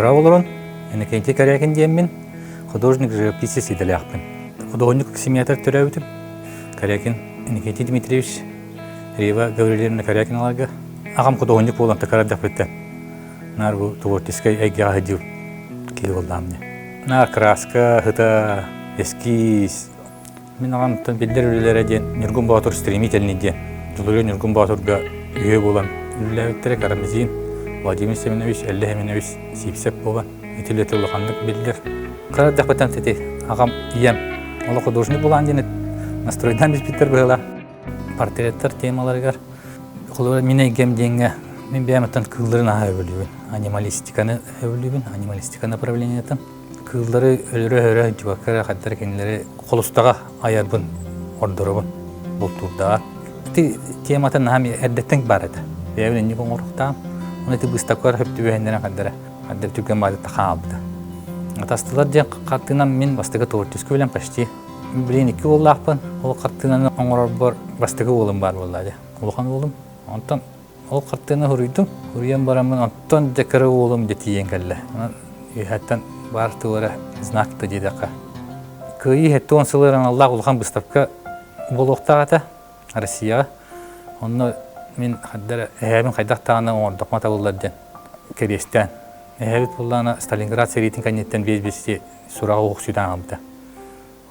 Дорообо олорон, Иннокентий Корякин диэммин, художник живописец идэлээхпин. Художник семьятыгар төрөөбүтүм. Корякин Иннокентий Дмитриевич, Рива Гаврильевна Корякиналарга. Аҕам художник буолан такара эрдэхпиттэн наар бу творческай эйгэҕэ сылдьыбыт киһи буоллаҕым дии. Наар краска, сыта, эскиз, Мин аҕамтан биллэр үлэлэрэ диэн Ньургун Боотур стремительный диэн Дьулуруйа Ньургун Боотурга үһүө буолан үлэлээбиттэрэ Карамзин, Владимир Семенович, Эллэ Семенович Сиипсэп буолан ити үлэтэ улаханнык биллэр. Кыра эрдэхпиттэн ити аҕам ийэм олох художник буолаан диэн настройдаан биспиттэр быһыылаах. Портреттар темаларыгар холобура мин эйгэм диэҥҥэ мин бэйэм оттон кыыллары наһаа сөбүлүүбүн. Анималистиканы сөбүлүүбүн, анималистика направлениетын. Кыыллары өлөрө-өһөрө сылдьыбакка эрэ хайдах эрэ кинилэри холустаҕа айарбын ордоробун, бултуурдаҕа. Ити темата наһаа эрдэттэн баар этэ. Бэйэбин инник оҥоруохтаам. Ону ити быыстапкалар сөп түбэһиннэрэн хайдах эрэ хайдах түргэн баайдык хаалбыта. Атастылар диэн хартыынам мин бастакы творческий үлэм почти. Билигин икки уоллаахпын. Ол хартыынаны оҥорорбор бастакы уолум баар буолла дии. Улахан уолум. Онтон Ол хартыына суруйдум. Суруйан бараммын онтон дьэ кыра уолум дьэ тиийэн кэллэ. Онон үөһэттэн баар туора знак да диэтэххэ. Кыайыы 70 сылыгар аналлаах улахан быыстапка буолуохтаах этэ Россияҕа. Онно мин эһээбин хайдах даҕаны оҥордоххо табыллар диэн кэриэстээн. Эһээбит буоллаҕына Сталинград сэриитин кэнниттэн биэс-биэстии сураҕа уһуксуйдаан аҕалбыта.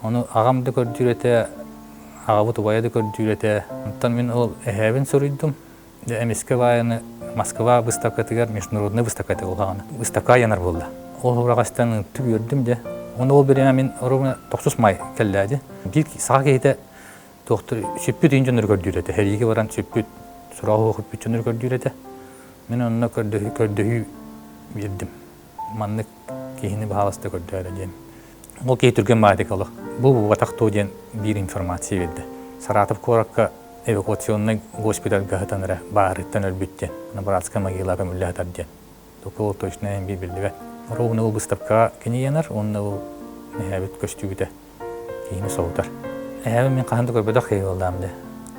Ону аҕам да көрдүүр этэ, аҕабыт убайа да көрдүүр этэ. Онтон мин ол эһээбин суруйдум. Дьэ, эмискэ баайаны Москва выставкатыгар, международный выставката улаҕана. Выставка айанар буолла. Ол ураҕастан ынтык үөрдүм дьэ. Ону ол бириэмэ мин ровно тохсус май кэллээди. Биир саха киһитэ туохтар сүппүт иин дьоннору көрдүүр этэ. Сэриигэ баран сүппүт, сураҕа суох сүппүт дьоннору көрдүүр этэ. Мин онно көрдөһүү, көрдөһүү биэрдим. Маннык киһини баһаалыста көрдөөрө диэн. Ол киһи түргэн баайдык олох бу буолбатах дуо диэн биир информация биэрдэ. Саратов куоракка эвакуационнай госпитальга сытан эрэ баарыттан өлбүт диэн, на братская могила көмүллэ сытар диэн. Только ол точно эн биллибэт. Ровно ол выставкаҕа кини янар уонна ол эһээбит көстүүбүтэ киһини соһутар. Эһээбин мин хаһан да көрбөтөх киһи буоллаам дии.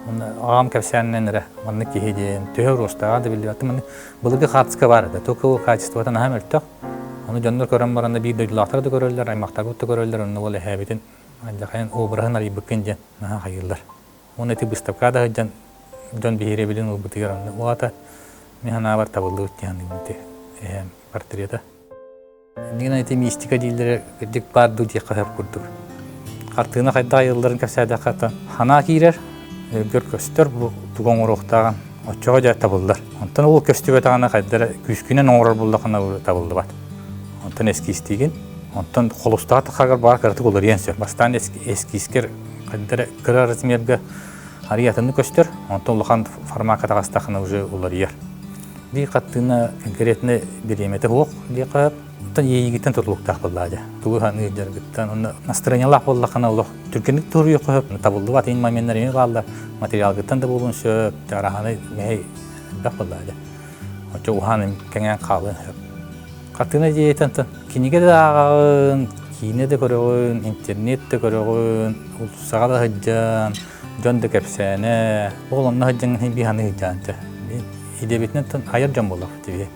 Онно аҕам кэпсээнинэн эрэ маннык киһи диэн төһө уруостааҕа да биллибэт. Маннык былыргы хаартыска баар этэ. Только ол качествота наһаа мөлтөх. Ону дьоннор көрөн баран да биир дойдулаахтар да көрөллөр, аймахтарбыт да көрөллөр, онно ол эһээбитин алдьархайын обраһын арыйбыккын диэн наһаа хайыыллар. Уонна ити быыстапкаҕа да сылдьан дьон биһирэбилин ылбытыгар онно ол аата мин санаабар табыллыбыт дии саныыбын ити эһээм портрета. Иннигинэн ити мистика дииллэрэ кырдьык баар дуу диэххэ сөп курдук. Хартыына хайдах айылларын кэпсээтэххэ санаа киирэр, өйгөр көстөр бу тугу оҥоруохтааҕын оччоҕо дьэ табыллар. Онтон ол көстүбэтэҕинэ хайда эрэ күүскүнэн оҥорор буоллаххына табыллыбат. Онтон эскизтиигин, онтон холустаах таххагар баар кыратык уларыйан сөп. Бастаан эскизкэр хайда эрэ кыра размерга арыый атыннык көстөр, онтон улахан формакка таҕыстаххына уже уларыйар. Биир хартыына конкретно бириэмэтэ суох диэххэ сөп. Оттон иэйиигиттэн тутулуктаах буоллаҕа дьэ. Тугу саныыр дьарыгыттан, онно настроениелаах буоллаххына олох түргэнник туруйуохха сөп. Табыллыбат иин моменнар эмиэ бааллар. Материалгыттан да буолуон сөп, араһаны мэһэй элбэх буоллаҕа дьэ. Оччо уһаан кэҥээн хаалыан сөп. Хартыына идеятын кинигэ да ааҕаҕын, киинэ да көрөҕүн, интернет да көрөҕүн, уулуссаҕа да сылдьан, дьон да кэпсээнэ. Ол онно сылдьаҥҥын биир саныы сылдьаҕын дьэ. Идэбитинэн айар дьон буоллахпыт дии.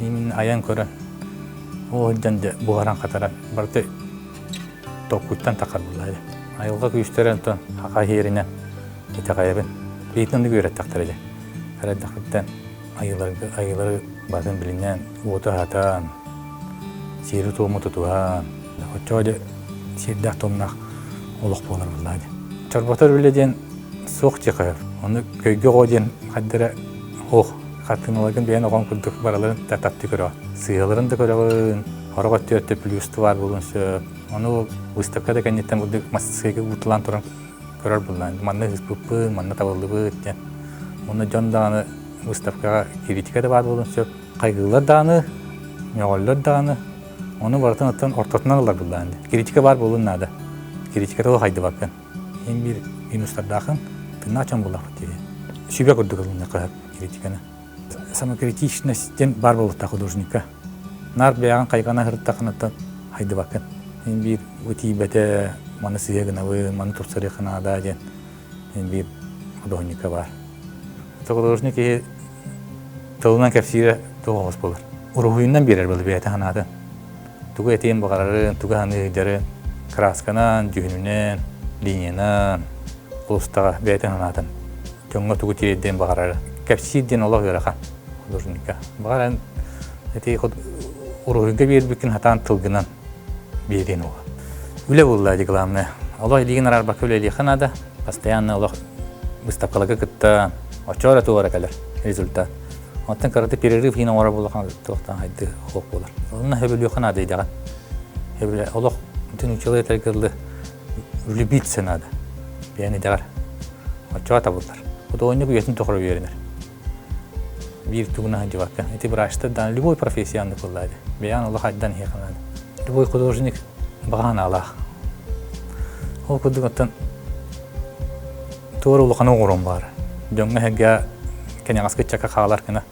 Именно айан көрөн, ол сылдьан дьэ буһаран-хатаран барыта толкуйтан таххар буолла дьэ. Айылҕа күүстэрэ онтон хаха иһиэринэн итэҕэйэбин. Биһиги оннук үөрэттэхтэрэ дьэ. Эрдэхпиттэн айыыларга айыылары батын билинэн, уоту аһатан, сиэри-туому тутуһан, оччоҕо дьэ сиэрдээх-туомнаах олох буолар буоллаҕа дии. Чорботор үлэ диэн суох диэххэ сөп. Ону көйгө оҕо диэн хайда эрэ суох. Хартыыналаргын бэйэн оҕоҥ курдук барыларын да таптыы көрөҕүн. Сыыһаларын да көрөҕүн, сорох өттүгэр да плюс баар буолуон сөп. Ону выставка да кэнниттэн курдук мастерскойга ууталаан туран көрөр буоллаҕын. Манна ыыспыппын, манна табыллыбыт диэн. Уонна дьон даҕаны выставкаҕа критика да баар буолуон сөп. Хайгыыллар даҕаны, мөҕөллөр даҕаны. Ону барытын оттон ортотунан ылар буоллаҕын. Критика баар буолуон наада. Критиката ол хайдыбаккын. Эн биир минустардаахын, тыыннаах дьон буоллахпыт дии. Сүбэ курдук ылыныахха сөп критиканы. Самокритичность диэн баар буолуохтаах художникка. Наар бэйэҕин хайҕана сырыттаххына хайдыбаккын. Эн биир бу тиийбэтэ, маны сыыһа гынабын, маны тупсарыахха наада диэн эн биир художникка баар. Художник киһи тылынан кэпсиирэ туох оҕус буолар. Уруһуйунан биэрэр был бэйэтэ санаатын. Тугу этиэн баҕарарын, тугу саныырдарын красканан, дьүһүнүнэн, линиянан холустаҕа бэйэтэ санаатын. Дьоҥҥо тугу тириэрдиэн баҕарары. Кэпсиир диэн олох ыарахан художникка. Баҕар эн ити уруһуйга биэрбиккин сатаан тылгынан биэриэн уоҕа. Үлэ буолла ди главное. Олох илиигин араарбакка үлэлиэххэ наада. Постоянно олох выставкаларга кытта оччо эрэ туора кэлэр результат. Оттон кыраты перерыв иһин оҥорор буоллахха туохтан хайды суох буолар. Онно сөбүлүөххэ наада идэҕин. Сөбүлэ олох бүтүн училы этэргэ дылы влюбиться надо. Бэйэн идэҕэр. Оччоҕо табыллар. Художник үйэтин тухары үөрэнэр. Биир тугуна сылдьыбакка. Ити врачтар да любой профессия аннык буолла Бэйэн олох айдан иһиэхэ наада. Любой художник баҕа санаалаах. Ол курдук оттон туора улахан оҥорон баар. Дьоҥҥо эһэргэ кэнэҕэски ыччакка хаалар гына.